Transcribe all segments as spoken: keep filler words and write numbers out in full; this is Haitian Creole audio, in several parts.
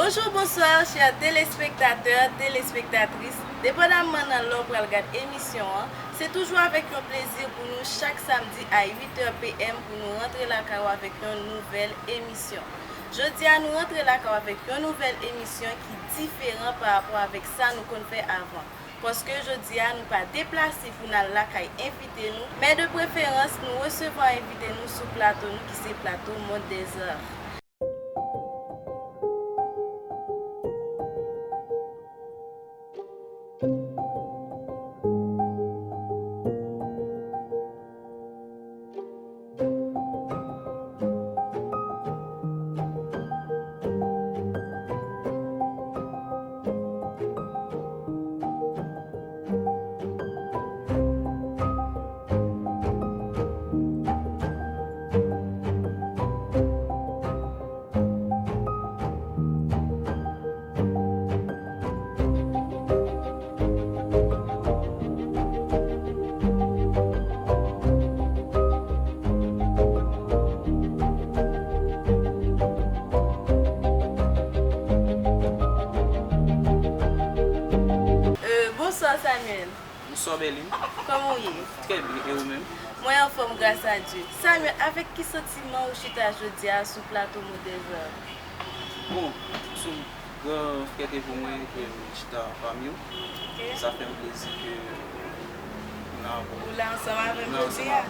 Bonjou, bonswa, chè telespektatè, telespektatris. Depandamman nan lè w pral gad emisyon an, se toujou avèk yon plezi pou nou chak samdi a uit è p m pou nou rantre lakay ou avèk yon nouvèl emisyon. Jodi a, nou rantre lakay ou avèk yon nouvèl emisyon ki diferan pa rapò avèk sa nou konn fè avan. Paske jodi a, nou pa deplase pou n al lakay envite nou, men de preferans, nou resevwa envite nou sou plato nou ki se plato Mond des Arts. Euh, bonswa, Samuel. Bonswa, Berline. Kòman w ye? Trè byen, e ou menm? Mwen anfòm, gras a Dye. Samuel, avèk ki santiman ou chita jodi a sou plato Mond des Arts? Bon, se yon gran fyète pou mwen ke m chita pami w. Ok. Sa fè m plezi ke m la ankò. Ou la ansanm avè m jodi a?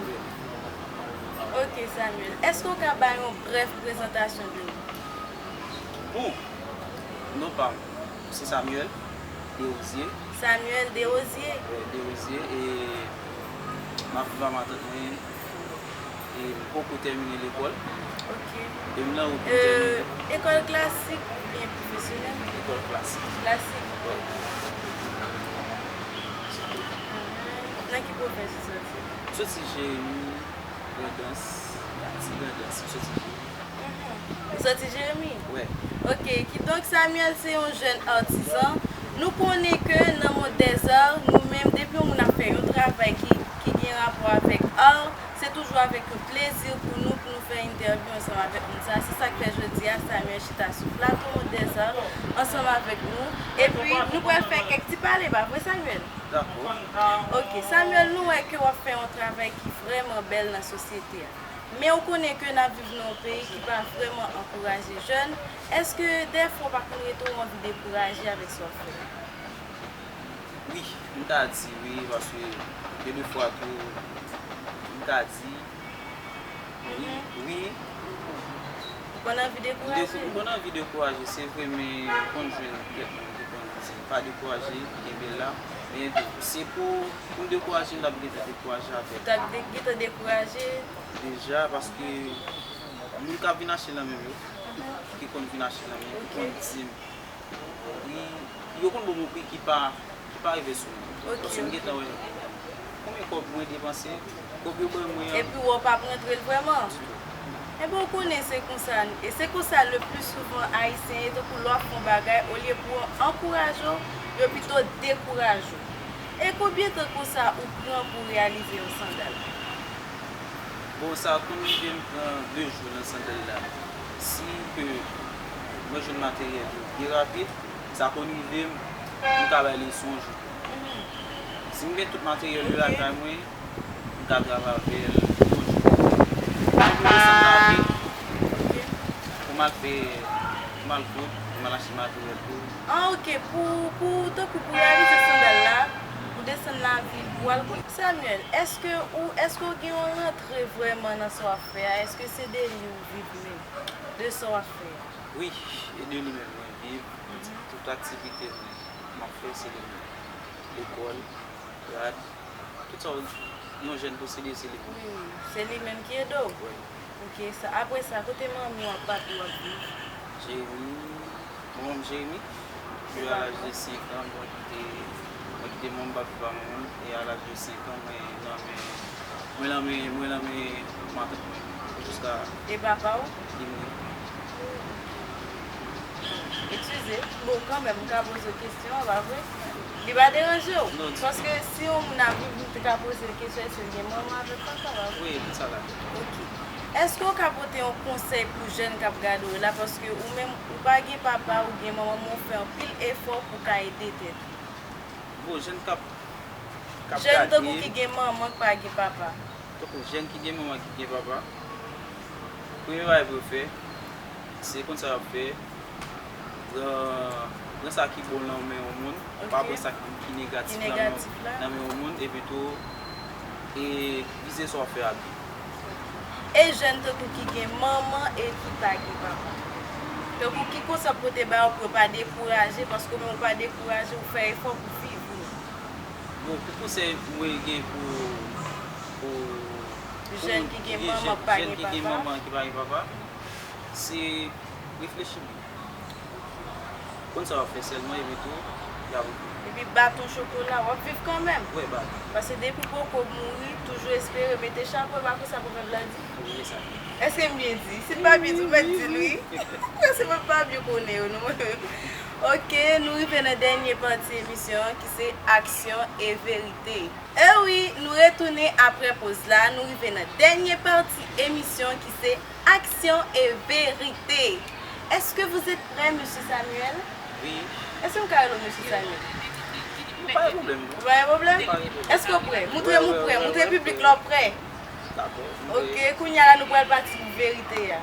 Ok, Samuel. Èske w ka bay yon brèf prezantasyon de ou? Bon, non pa m, se Samuel Desrosiers. Samuel Desrosiers? Wi, Desrosiers, e m ap viv a matant mwen, e m poko tèmine lekòl. Ok. E m nan wout pou m tèmine. Euh, ekòl klasik oubyen pwofesyonèl? Ekòl klasik. Klasik. Wi. Mhm. Nan ki pwovens ou soti? M soti Jeremi, Grandans, Ti Grandans, m soti Jeremi. Mhm. Ou soti Jeremi? Wi. Ok, kidonk Samuel se yon jèn atizan. Nou konnen ke nan Mond des Arts, nou menm, depi yon moun ap fè yon travay ki, ki gen rapò avèk art, se toujou avèk yon plezi pou nou, pou nou fè entèvyou ansanm avèk moun sa. Se sa k fè jodi a, Samuel chita sou plato Mond des Arts ansanm avèk nou. Epi, nou pral fè kèk ti pale, pa vre, Samuel? Dakò. Ok, Samuel, nou wè ke w ap fè yon travay ki vrèman bèl nan sosyete a. Men ou konnen ke n ap viv nan yon peyi ki pa vrèman ankouraje jèn. Èske dèfwa w pa konn rete w anvi dekouraje avèk sa w ap fè a? Wi, m ka di wi, paske gen de fwa tou, m ka di wi, mhm, wi. Ou konn anvi dekouraje? M dekou-, m konn anvi dekouraje, se vre, men ou konn jwenn kèk moun ki konn di, "Pa dekouraje, kenbe la." Men se pou, pou m dekouraje, m t ap gentan dekouraje avèk. Ou t ap de-, gentan dekouraje? Deja, paske moun k ap vin achte nan men m yo, mhm, ki konn vin achte nan men m, ki, ok, konn di m, pri, yo konn ban m yon pri ki pa, ki pa rive sou mwen. Ok, paske m, ok, gentan wè konbyen kòb mwen depanse, kòb yo ban mwen an. Epi w ap rantre l vrèman? Ditou. Ebyen, ou konnen se konsa, e se konsa le pli souvan Ayisyen ye, tankou lè w ap fè yon bagay, olye pou yo ankouraje w, yo pito dekouraje w. E konbyen tan konsa ou pran pou w reyalize yon sandal? Bon, sa konn rive m pran de jou nan sandal la. Si ke mwen jwenn materyèl yo byen rapid, sa konn rive m, m ka bay li sou yon jou. Mhm. Si m gen tout materyèl yo lakay mwen, m ka travay avè l yon jou. Pou desann lavi, ok, pou m al fè, pou m al koud, pou m al achte materyèl tou. Ah, ok, pou, pou, tankou pou reyalize sandal la, pou desann lavil, pou al koud. Samuel, èske ou, èske w gen yon rantre vrèman nan sa w ap fè a? Èske se de li ou viv menm, de sa w ap fè a? Wi, e de li menm mwen viv. Mhm. Tout aktivite m ap fè, se li menm. Lekòl, rad, tout sa yon jèn posede, se li menm. Wi, se li menm ki ede w. Wi. Ok, sa, apre sa, kote manmi w ak papi w ap viv? Jeremi, manman m Jeremi, depi a laj de senk an, mwen kite, mwen kite manman m, papi pa manman m, e a laj de senk an, mwen nan men, mwen nan men, mwen nan men matant mwen, jiska... E papa w? Li mouri. Eskize, bon, kanmenm, m ka poze w kesyon an, pa vre? Li pa deranje w? Non, ditou. Paske si yon moun ap viv, m te ka poze l kesyon, èske l gen manman avèk papa, pa vre? Wi, tout sa la. Ok. Èske w ka pote yon konsèy pou jèn k ap gade w la? Paske ou menm, ou pa gen papa, ou gen manman, men w fè anpil efò pou w ka ede tèt ou. Bon, jèn k ap, k ap Jèn gade tankou ki gen manman, k pa gen papa. Tankou jèn ki gen manman, ki gen papa, premye bagay pou yo fè, se konn sa y ap fè, pran, pran sa ki bon nan men yon moun, pa pran sa ki, ki negatif nan men, nan men yon moun, epi tou, e vize sa w ap fè a byen. E jèn tankou ki gen manman e ki pa gen papa. Tankou ki konsèy w pote ba yo pou yo pa dekouraje, paske ou menm ou pa dekouraje, ou fè efò pou viv ou. Bon, pou konsèy mwen gen pou, pou, pou jèn ki gen manman, ki pa gen papa, se reflechi byen. Konn sa w ap fè sèlman, epi tou, y ap ouvri. Epi baton chokola, w ap viv kanmenm. Wi, baton. Paske depi poko mouri, toujou espere, mete chapo, e pa konsa pwovèb la di? Wi, e sa. Èske m byen di? Si m pa byen di, ou mèt di l, wi. Paske mwen pa byen konnen yo, non. Ok, nou rive nan dènye pati emisyon an, ki se aksyon e verite. E wi, nou retounen apre poz la, nou rive nan dènye pati emisyon ki se aksyon e verite. Est-ce que vous êtes prêt, mesye Samuel? Wi. Èske m ka rele w mesye Samuel? Pa gen pwoblèm. Ou pa gen pwoblèm? Pa gen pwoblèm. Èske w prè? Montre m ou prè. Montre piblik la w prè. Dakò. Ok, kounye a la nou pral pati pou verite a.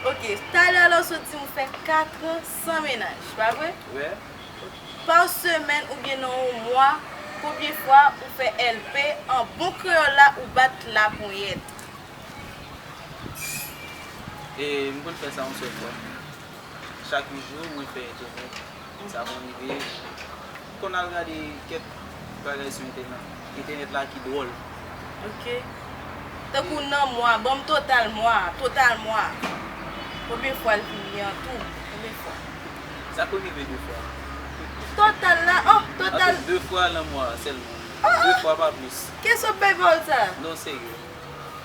Ok, talè la w sot di m ou fè kat an san mennaj, pa vre? Wi. Pa semèn oubyen nan yon mwa, konbyen fwa ou fè L P an bon kreyòl la ou bat laponyèt? E m konn fè sa yon sèl fwa. Chak jou, mwen fè entènèt. Sa konn rive. M konn al gade kèk bagay sou entènèt, entènèt la ki dwòl. Ok. Tankou nan mwa, ban m total mwa, total mwa. Konbyen fwa l vini an tou? Konbyen fwa? Sa konn rive de fwa. Total la, oh, total. Antre de fwa nan mwa sèlman. Oh, oh. De fwa, pa plis. Kesyon bay pawòl sa? Non, serye.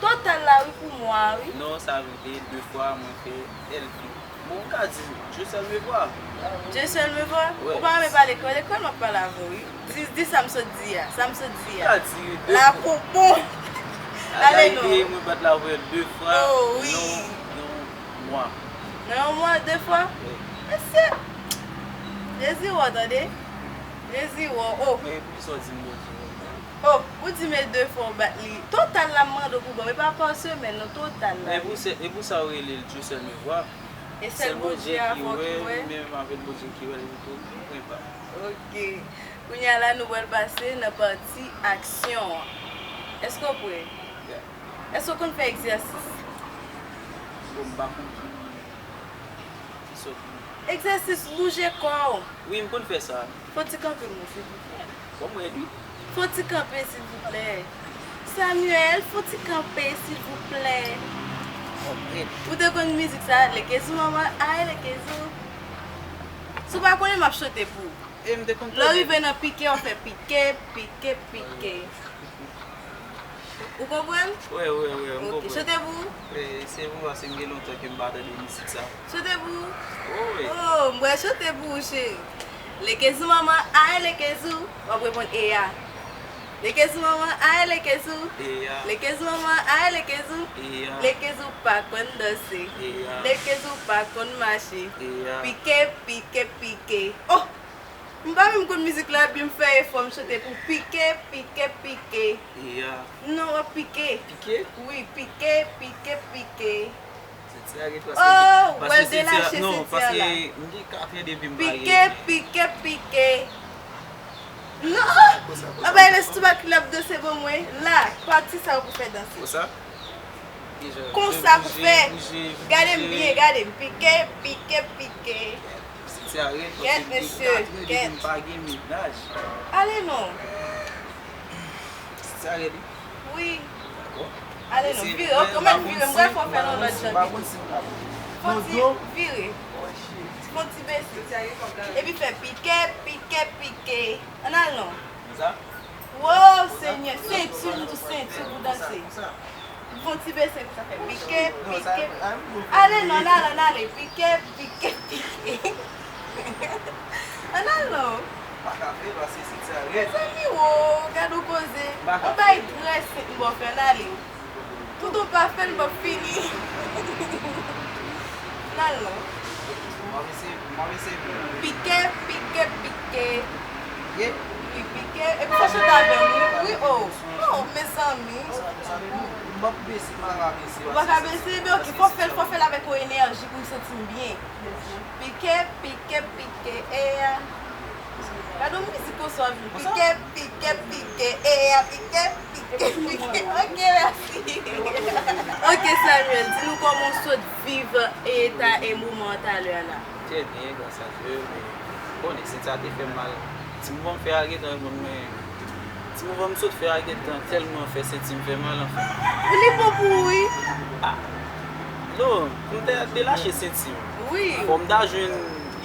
Total la, wi, pou mwa a, wi. Non, sa rive de fwa, mwen fè L P. Bon, ou ka di, Dieu seul me voit. Dieu seul me voit? Wi. Ou pa renmen pale kreyòl, e kreyòl m ap pale avè w, wi. Di, di sa m sot di a, sa m sot di a. Ou ka di de fwa. La pou bon. Ale non. Mwen bat laponyèt de fwa nan yon mwa. Nan yon mwa, de fwa? Wi. Mesye, Jezi wè w, tande. Jezi wè w, oh. Men poukisa w di m Bondye wè m? Oh, ou di m e de fwa w bat li. Total la m mande w pou ban m, e pa pa semèn non, total la. E pou se, e pou sa w rele l Dieu seul me voit. E sèl Bondye a fò ki wè. Sèl Bondye ki wè, menm avèk Bondye ki wè l, li tou, mwen pa. Ok. Kounye a la, nou pral pase nan pati aksyon an. Èske w prè? Yeah. Èske w konn fè egzèsis? Bon, m pa konn ki, ki sòt. Egzèsis bouje kò w. Wi, m konn fè sa. Fò w ti kanpe m non, silvouplè. Bon, mwen wi. Fò w ti kanpe, silvouplè. Samuel, fò w ti kanpe, silvouplè. Ou te konn mizik sa, Lekezou manman, ay, lekezou. Si w pa konnen, m ap chante pou ou. E m te konn tande. Lè w rive nan pike, w ap fè pike, pike, pike. Ou konprann? Wi, wi, wi, m konprann. Ok, chante pou ou. E, se pou, paske m gen lontan ke m pa tande mizik sa. Chante pou ou. Wi, wi. Oh, m pral chante pou ou, cheri. Lekezou manman, ay, lekezou. W ap reponn e a. Lekezou manman, ay, lekezou. E a. Lekezou manman, ay, lekezou. E a. Lekezou pa konn danse. E a. Lekezou pa konn mache. E a. Pike, pike, pike. Oh! M pa menm konn mizik la, epi m fè efò, m chante pou pike, pike, pike. Ya. Non, w ap pike. Pike? Wi, pike, pike, pike. Senti a ret paske, oh, paske w al delache senti a la. Non, paske m gen kat an depi m pa gen. Pike, pike, pike. Non! Konsa, konsa. Anben, lè stou bak li ap danse pou mwen. La, pati sa yo pou fè danse. Konsa? Konsa pou fè. Gade m byen, gade m. Pike, pike, pike. Kèt, mesye, kèt. Ale non. Wi. Ale non, vire, ok, ou mèt vire, m wè fò fè l yon lòt jan pito. Fò ti vire. Fò ti bese. Epi fè pike, pike, pike. Ann al non. Wo, Senyè, senti, m tou senti pou danse. Fon ti bese pou sa fè pike, pike. Ale non, ann ale, ann ale, pike, pike, pike. Ann al non. Pa ka fè paske senti a rèd. Mezanmi, wo, gad yon koze. On bay trè senp m ba w fè, ann ale. Kouto pa fè l, m ap fini. Nan non. Pike, pike, pike. Wi, pike. Epi fò chante avè m, wi. Wi, o. O, mezanmi. Ou pa ka bese, men oke, fò fè l, fò fè l avèk yon enèji pou m santi m byen. Pike, pike, pike, eya. Gade yon mizik konsa w ap jwe. Pike, pike, pike, eya, pike, pike, pike. Oke, mèsi. Oke, Samuel, di nou kòman w sot viv eta e moman an talè a la. Trè byen, gras a Dye, men konnen Cynthia te fè m mal. Ti moman m fè a gentan reponn mwen. Ti mouvman m sot fè a gentan tèlman fè senti m fè mal, anfen. Li bon pou ou, wi. Ah. Non, pou m te delache senti m. Wi. Fò m ta jwenn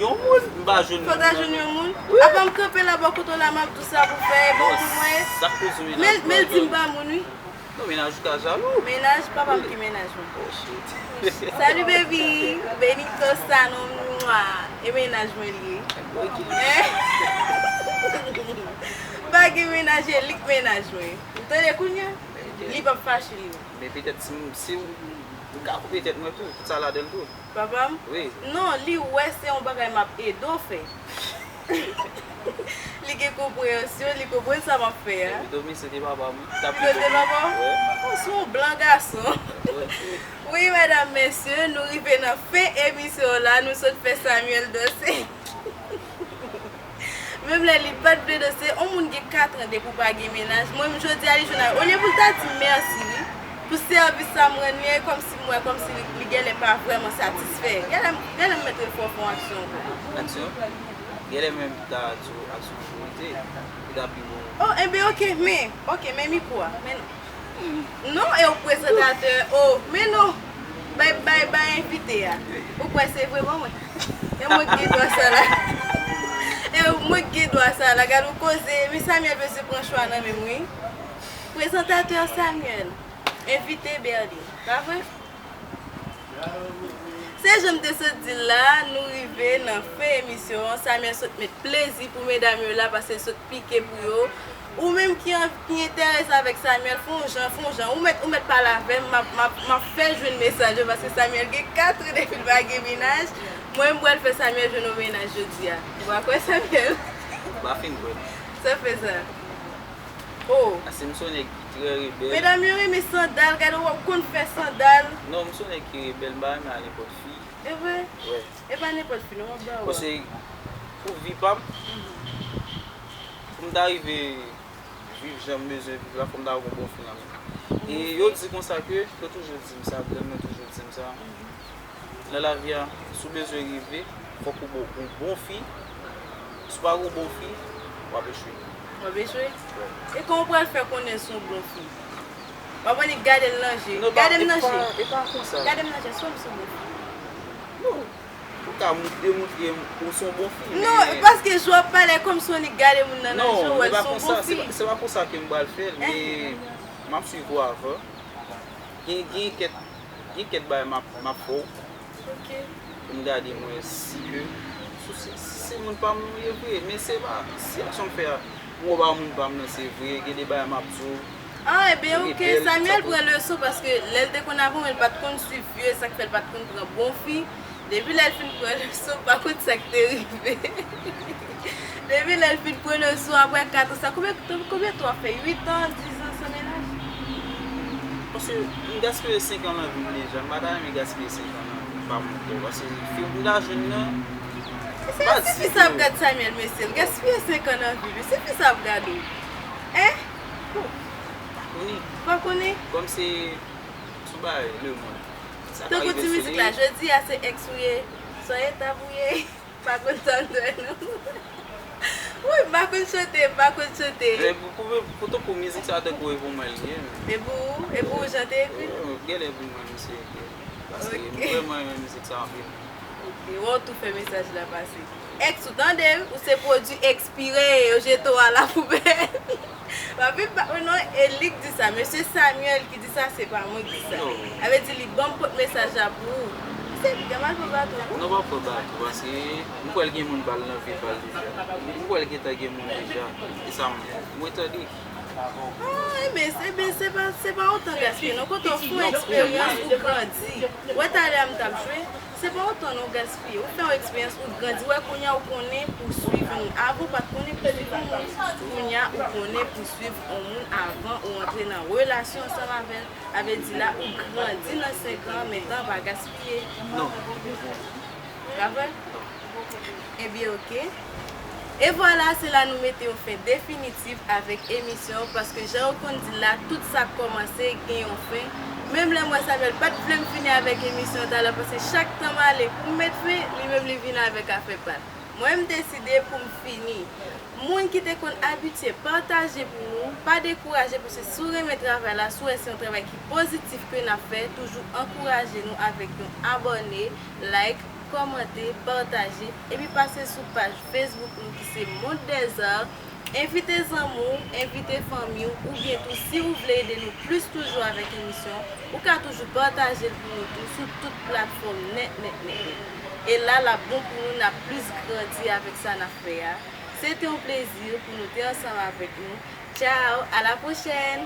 yon moun, m pa jwenn moun. Fò w ta jwenn yon moun? Wi. Apa m kanpe la bò kote w la, m ap di w sa pou fè, e bon pou mwen. Sa k poze w men, men l di m pa moun, wi. Non, mennaj ou ka jalou. Mennaj papa m ki mennaj mwen. Oh, shit. Salut baby, Benito Sanon, mwa. E mennaj mwen li ye. Ok. Pa gen mennaj, e li k mennaj mwen. Ou tande kounye a? Li p ap fache li. Men petèt si, si ou, ou ka koupe tèt mwen tou, tout sa ladan l tou. Papa m? Wi. Non, li wè se yon bagay m ap ede w fè. Li gen konpreyansyon, li konprann sa m ap fè a. Epi domèn se te papa m, wi. T ap pi bon. Se te papa w? Wi. Oh, se yon blan gason. Wi. Wi, medam, mesye, nou rive nan fen emisyon la, nou sot fè Samuel danse. Menm lè li pa t vle danse, yon moun gen katran depi w pa gen mennaj. Mwen menm jodi a li jwenn a, olye pou l ta di m mèsi wi, pou sèvis sa m rann li, e kòmsi m wè kòmsi li, li genlè pa vrèman satisfè. Genlè, genlè m mèt refè w fè yon aksyon ankò. Aksyon? Genlè menm ta di w aksyon pou mete, li ta pi bon. Oh, enben oke, men, oke, men mikwo a, men non. Non, e w prezantatè. Oh, men non. Bay, bay, bay envite a. Ou kwè se vre? Ban mwen. E mwen k gen dwa sa la. E mwen k gen dwa sa la. Gad yon koze. Men Samuel bezwen pran chwa nan men m, wi. Prezantatè Samuel. Envite Berline. Pa vre? Se jan m te sot di l la, nou rive nan fen emisyon an. Samuel sot met plezi pou medam yo la, paske l sot pike pou yo. Ou menm ki an, ki enterese avèk Samuel, fè yon jan, fè yon jan. Ou mèt, ou mèt pale avè m, m ap, m ap, m ap fè jwenn mesaj yo, paske Samuel gen kat an depi l pa gen mennaj. Mwen, m pral fè Samuel jwenn yon mennaj jodi a. Ou pa kwè, Samuel? M pa fin kwè. Sa fè sa? Oh. Paske m se yon nèg ki trè rebèl. Medam yo renmen sandal, gade w ap konn fè sandal. Non, m se yon nèg ki rebèl, m pa renmen al nenpòt fi. E vre? Wi. E pa nenpòt fi non m ap ba ou a. Paske pou vi pa m, pou m ta rive viv jan m bezwen viv la, fò m ta gen yon bon fi nan men m. E yo di konsa ke, yo toujou di m sa, grann mwen toujou di m sa. Nan lavi a, si w bezwen rive, fòk ou bon, yon bon fi. Si w pa gen yon bon fi, w ap echwe. W ap echwe? Wi. E kòman w pral fè konnen si w yon bon fi? W ap annik gade l nan je. Gade m nan je. Non, e pa, e pa konsa. Gade m nan je, èske m se yon bon fi? Non. Ou ka mou-, demoutre ou se yon bon fi, non, men paske jan w ap pale kòmsi w annik gade moun nan nan je, w wè l se yon bon fi. Non, se pa, se pa konsa ke m pral fè l, men m ap swiv ou avan. Gen, gen kèk, gen kèk bagay m ap, m ap fè w. Ok. Pou m gade mwen si ke, si, si, si se moun pa m ou ye vre, men se pa, si aksyon m fè a, m wè pa moun pa m nan, se vre, gen de bagay m ap di w. Ah, ebyen, ok, Samuel pran leson, paske lè l te konn avè mwen, l pa t konn swiv fi yo, e sa k fè l pa t konn pran bon fi. Depi lè l fin pran leson, m pa konn sa k te rive. Depi lè l fin pran leson, apre kat an sa, konbyen, konbyen tan w ap fè? Uit an, diz an san mennaj? Paske m gaspiye senk an nan vi m deja, m pa ta renmen gaspiye senk an nan vi m pa moun ankò, paske fi m ta jwenn nan, se, se fi sa ap gad Samuel, mesye, l gaspiye senk an nan vi li, se fi sa ap gade w. Hein? Bon, pa konnen. Pa konnen? Kòm se sou bay lemonn. Tankou ti mizik la, jodi a se ex ou ye, swa etap ou ye. Pa konn tande non. Wi, m pa konn chante, m pa konn chante. Men pou, pou, pou tankou mizik sa tankou e pou mwen li ye. E pou ou? E pou ou jan te ekri? Wi, genlè pou mwen misye ekri. Paske m vrèman renmen mizik sa anpil. Ok, wè w tou fè mesaj la pase. Ex ou tande, ou se pwodui ekspire, yo jete w a lapoubèl. Pa vin bat mwen non, e li k di sa. Mesye Samuel ki di sa, se pa mwen ki di sa. Non. Sa vle di li ban m pot mesaj la pou ou. Mesye, piga mal pran baton. Non, pa pran baton, paske m kwè l gen moun pa l nan vi pa l deja. M kwè l gentan gen moun deja. E sa m, mwen tande. Ah, ebyen, ebyen, se pa, se pa otan gaspiye, non. Kote w fè yon eksperyans, ou grandi. Wè, talè a m t ap jwe, se pa otan non gaspiye. Ou fè yon eksperyans, ou grandi. Wè, kounye a ou konnen pou swiv yon moun. Avan, ou pa t konnen pou swiv yon moun. Kounye a, ou konnen pou swiv yon moun avan ou antre nan relasyon ansanm avè l. Sa vle di la, ou grandi nan senk an, men tan pa gaspiye. Non. Pa vre? Ebyen, oke. E vwala, se la nou mete yon fen definitif avèk emisyon, paske jan yo konn di la, tout sa k kòmanse gen yon fen. Menm lè m wè Samuel pa t vle m fini avèk emisyon talè, paske chak tan m ale pou m met fen, li menm li vin avèk afè pa l. Mwen, m deside pou m fini. Moun ki te konn abitye pataje pou nou, pa dekouraje, paske si w renmen travay la, si w wè se yon travay ki pozitif ke n ap fè, toujou ankouraje nou avèk yon abòne, like, kòmante, pataje, epi pase sou paj Facebook nou ki se Monde des Arts. Envite zanmi w, envite fanmi w, oubyen tou si ou vle ede nou plis toujou avèk emisyon, ou ka toujou pataje l pou nou tou sou tout platfòm nèt, nèt, nèt, nèt. E la, l ap bon pou nou, n ap plis grandi avèk sa n ap fè a. Se te yon plezi pou nou te ansanm avèk nou. Tchao, à la prochaine!